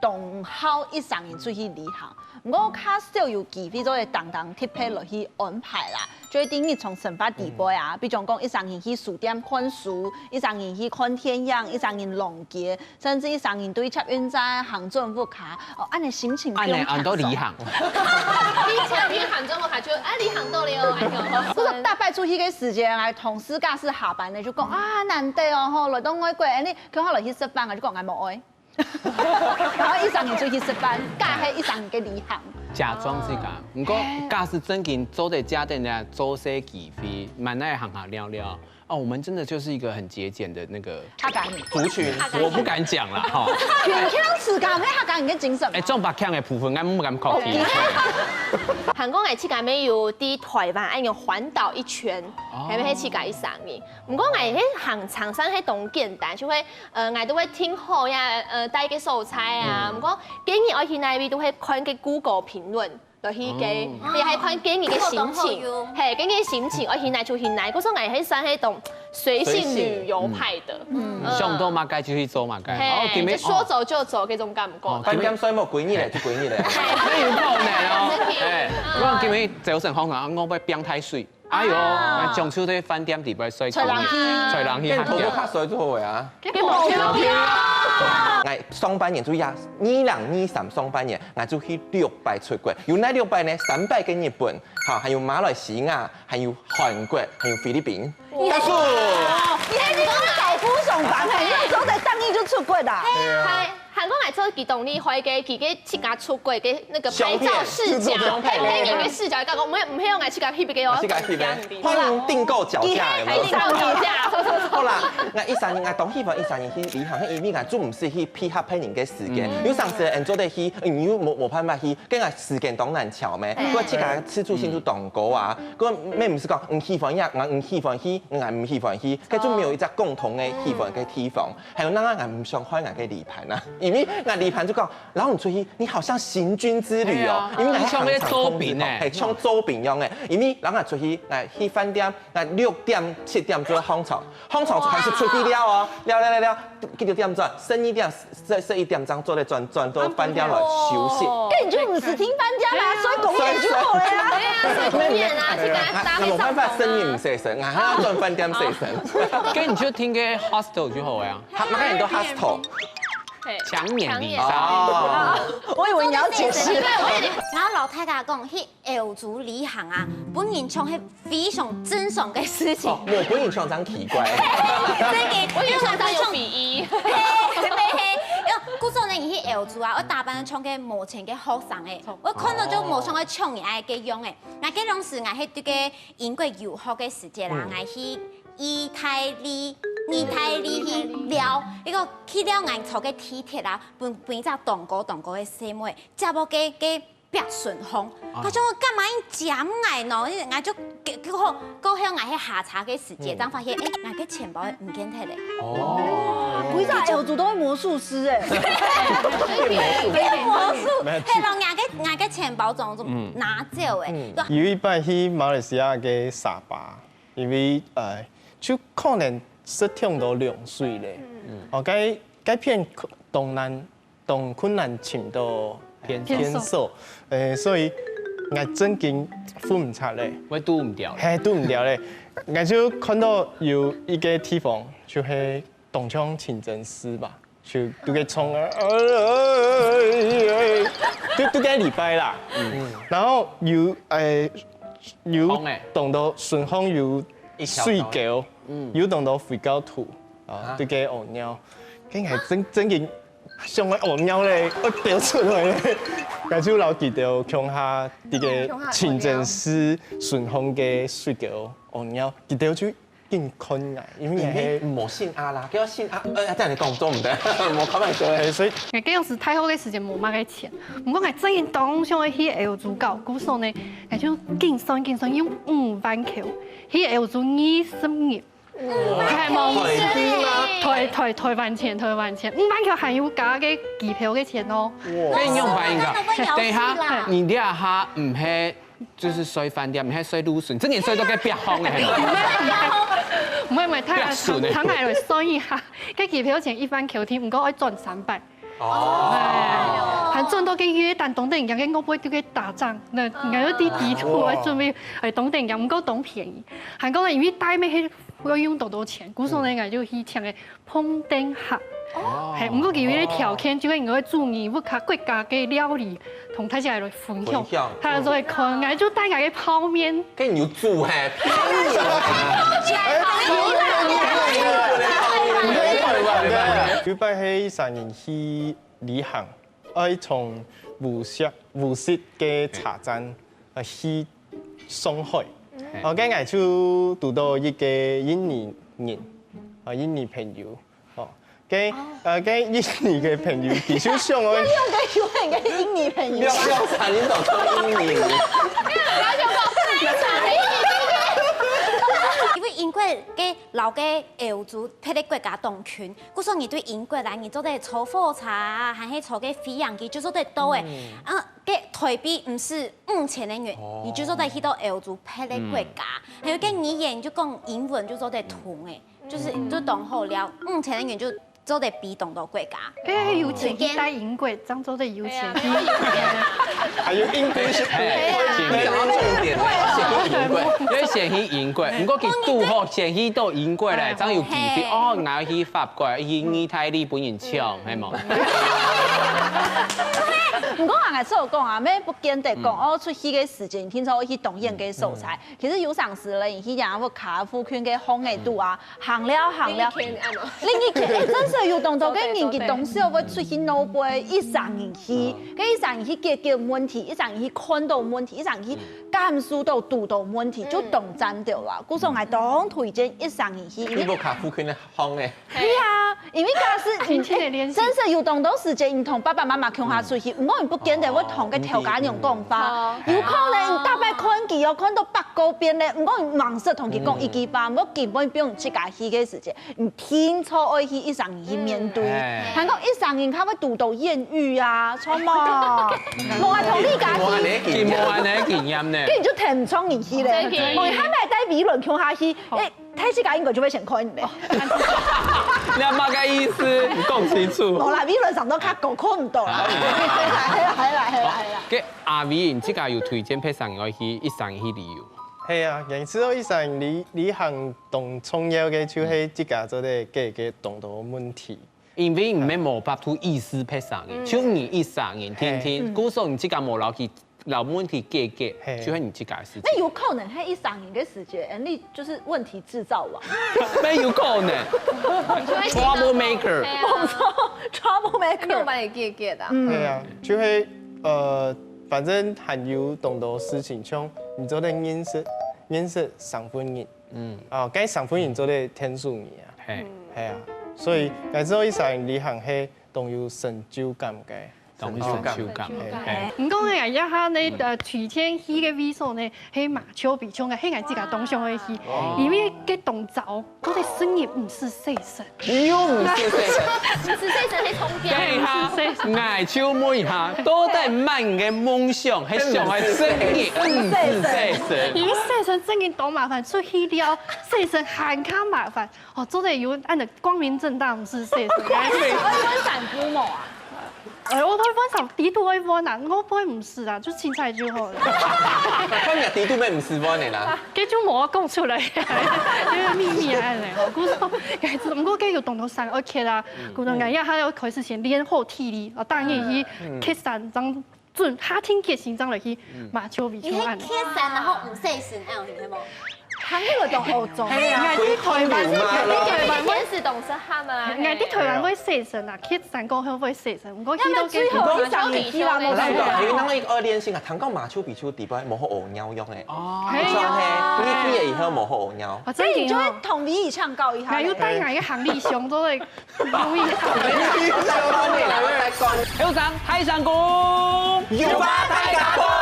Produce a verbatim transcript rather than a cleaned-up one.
當好一儕人出去旅行，毋過較少有機會做得當當特別來去安排啦。就係在日常生活裡背啊，比如講一儕人去書店看書，一儕人去看電影，一儕人逛街，甚至一儕人對捷運站行轉屋下，哦，恁呢心情恁呢安到旅行。你捷運行轉屋下就啊，旅行到了，哎呦。不過大擺出去个時間，哎，同事假使下班呢，就講啊，難得哦，吼，來到外國，哎，你叫𠊎來去食飯啊，就講𠊎無愛。然後一儕人出去食飯，假係一儕人个旅行。假裝自家，毋過假使正經做得假等下做事機會，蠻愛行下聊聊。哦，我們真的就是一個很節儉的那個客家人族群，我不敢講啦，哈。強強自家，係客家人个精神嘛。哎，種白腔的部分，俺不敢copy。還講𠊎自家乜有在台灣恁樣環島一圈，哦還係自家一儕人。毋過𠊎係行程上係當簡單，就會呃，𠊎都會訂好呀，呃，帶个素材啊。毋過建議愛去哪位都會看个Google評論，落去个，也還看建議个心情，係，建議心情愛去哪就去哪。故所𠊎係算係當隨性旅遊派的，嗯，想到麼个就去做麼个。係，就說走就走，這種感覺。飯店睡無幾日咧，就幾日咧。那有可能哦，哎，我今日早晨好像我會變態睡。 哎喲，將就在飯店裡背睡覺，吹冷氣吹冷氣跟頭殼較衰就好啊。跟我票票。哎，上半年就呀，二零二三上半年，𠊎就去六擺出國，有哪六擺呢？三擺跟日本，好，還有馬來西亞，還有韓國，還有菲律賓。耶穌！你看你講在高雄上班，你有時候在當地就出國啦。還還講來做幾棟厲害个，幾个自家出國个那個拍照視角，相片拍美女个視角，講我們毋係用來自家翕个哦，自家翕个，歡迎訂購腳架，有沒有？訂購腳架，好啦，𠊎一儕人，𠊎當喜歡一儕人去旅行，係因為𠊎做毋使去配合別人个時間。有當時人做得去，你又無無辦法去，跟𠊎時間當難喬咩？不過自家自主性就當高啊。不過乜毋係講毋喜歡呀，𠊎毋喜歡去，𠊎毋喜歡去，該就沒有一隻共同个喜歡个地方。還有，那𠊎毋想害𠊎个旅伴啊，因為𠊎旅伴就講，然後你出去，你好像行軍之旅哦，因為𠊎像个做兵欸，係像做兵樣欸，因為然後出去，來去飯店。 該六點七點就上床，上床還係出去尞哦，尞尞尞尞，幾多點轉？十二點、十十一點鐘做得轉轉到飯店來休息。根本就毋使訂飯店啊，睡公園就好了呀。對啊，睡公園啊，去跟他搭配帳篷啊。無辦法，生理毋洗身，還要轉飯店洗身。該你就訂个hostel就好了呀，他那很多hostel，嘿強勉離強勉騷。哦，我以為你要解釋。然後摎大家講，去歐洲旅行啊，本人像係非常正常个事情。哦，我本人像張奇怪。真个，我有想到有比一，嘿，嘿，嘿，因為古早呢，你去歐洲啊，我打扮像个無錢个學生欸，我看到就無像个窮人个樣欸。𠊎該當時𠊎係對个英國遊學个時節啦，𠊎去意大利，意大利去尞，一個去尞𠊎坐个地鐵啊，分分一隻當高當高个細妹，接我个个 壁唇風，佢講我幹嘛硬夾𠊎呢？𠊎就過後過後𠊎去下車个時節，正發現，欸，𠊎个錢包毋見忒咧。不是啊，歐洲都會魔術師哎。變魔術，係咯，𠊎个𠊎个錢包總總拿走欸。對，有一擺去馬來西亞个沙巴，因為呃，就可能食忒到涼水咧，哦，該該片當難 當困難尋到便所便所，誒，所以𠊎正經赴毋掣咧，會堵毋著咧。係堵毋著咧。𠊎就看到有一個地方，就係當像清真寺吧，就都在唱啊，都都在禮拜啦。然後有誒有風欸當多順風有一條水狗，有當多肥狗兔啊，都在屙尿，跟𠊎正正經 想愛屙尿咧，愛飆出來咧，𠊎就摎佢兜共下這個清真寺順風个水溝屙尿，佢兜就緊看𠊎，因為𠊎係無信阿拉，叫信阿，呃，這樣你講做毋得，無開玩笑的。誒，所以𠊎該當時大學个時節無麼个錢，毋過𠊎真經當想愛去歐洲搞，故所呢，𠊎就緊算緊算，用五萬箍去歐洲二十日。 還無台幣嗎？台台台灣錢，台灣錢，五萬箍還有加个機票个錢哦。跟你用白銀个，等一下啦，你這下毋係就是睡飯店，毋係睡路順，正經睡到該壁風个。毋係毋係，他不要損欸他還來算一下，該機票錢一萬箍定，毋過愛轉三擺。哦，還轉到該月旦當天，人家个外背就去打仗，該人家就在地圖，哇。還準備，哎，當天人家毋過當便宜，還講因為帶乜係會用當多錢，故所呢，人家就去請个膨燈客。哦。係，毋過佢个條件就係人家會煮你屋下國家个料理，同大家來分享，分享。大家就會看，人家就帶人家个泡麵。該你有煮嘿，騙你啊！有一擺係一儕人去旅行，愛從烏石，烏石个車站，呃，去上海。哦，該𠊎就堵到一個印尼人，啊，印尼朋友，哦，該，呃，該印尼个朋友，佢就想愛，兩個有人个印尼朋友。兩，兩儕人都做印尼人。因為英國个摎个歐洲別个國家當近，故所你對英國來，你做得坐火車啊，還係坐个飛行機就做得到欸。啊，个台幣毋使五千个銀，你就做得去到歐洲別个國家。還有个語言就講英文就做得通欸，就是就當好了，五千个銀就做得飛當多國家。該有錢去帶英國，正做得有錢去。還有英國係，先去英國，因為先去英國，毋過佢堵好先去到英國咧，正有機會。哦，𠊎去法國，去義大利分人搶，係無？毋過𠊎𠊎有講啊，乜不見得講哦，出去个時間，聽說去當遠个所在。其實有常時咧，你去人家屋下附近个巷仔肚啊，行了行了，另一圈，哎，真係有當多个人，佢當時會出去外背，一儕人去，該一儕人去解決問題，一儕人去看到問題，一儕人去感受到堵到問題，就當讚到啦。故所𠊎當推薦一儕人去，因為你屋下附近个巷仔。 係啊，因為假使你，真係有當多時間，你同爸爸媽媽共下出去，毋過你不見得會同个頭家娘講話，有可能你逐擺看佢哦，看到八九遍咧，毋過你吂識同佢講一句話，毋過根本放你自家去个時間，你定著愛去一儕人去面對。還講一儕人較會堵到豔遇啊，著無？無啊，同你家去。佢無恁樣經驗呢。跟你就聽毋著人去咧，無，你還買帶Vivian共下去，欸， 大自家應該就會先看咧。你麼个意思？你講清楚。無啦，Vivian上到較高，看毋到啦。係啦，係啦，係啦，係啦。該阿Vivian，你自家有推薦別儕人愛去一儕人去旅遊？係啊，𠊎知道一儕人旅，旅行當重要个，就係自家做得解決當多問題。因為你乜無法度意思別儕人，就你一儕人，天天，故所你自家無摎佢 摎問題解決，就係你自家个事情。那有可能係一儕人个時間，你就是問題製造王。沒有可能，trouble maker。無錯，trouble maker。你有辦法解決的啊？嗯，對啊，就係呃，反正還有當多事情，像你做得認識認識三分人，嗯，啊，該三分人做得天數你啊，係，係啊，所以該做一儕人旅行係當有成就感个。 當有成就感。毋過呢，這下呢，呃，推薦去个位所呢，係馬丘比丘个，係𠊎自家當想愛去，因為該當早，該个生意毋使細聲。又毋使細聲，毋使細聲係充電。等一下，𠊎就問一下，到底麼个夢想係想愛生意毋使細聲？因為細聲真个當麻煩，出去尞，細聲還較麻煩。 哦，做得有恁樣光明正大，毋使細聲。你會分散步無啊？哎，𠊎都會分散，地圖會分啊，𠊎不會毋使啊，就清彩就好了。看你地圖乜毋使分的啦。這就無講出來，因為祕密啊，恁樣。故所，毋過這有當多山，OK啦。故所，𠊎也還要開始先練好體力，哦，當然去爬山，這樣 準下定決心正來去馬丘比丘恁樣。你係爬山，然後毋洗身，恁樣係無？行起來當好做。係啊，𠊎去台灣，𠊎去台灣，天時當適合嘛。𠊎去台灣會洗身啊，去山過後會洗身，毋過去到該地方，馬丘比丘呢？係，因為那個二連星啊，談到馬丘比丘地方，無好屙尿用誒。哦，係啊，你去了以後無好屙尿。啊，真的哦。所以你就會同你一唱告一下。𠊎又帶𠊎个行李箱，都會 容易好。後生，大聲公，有話大家講。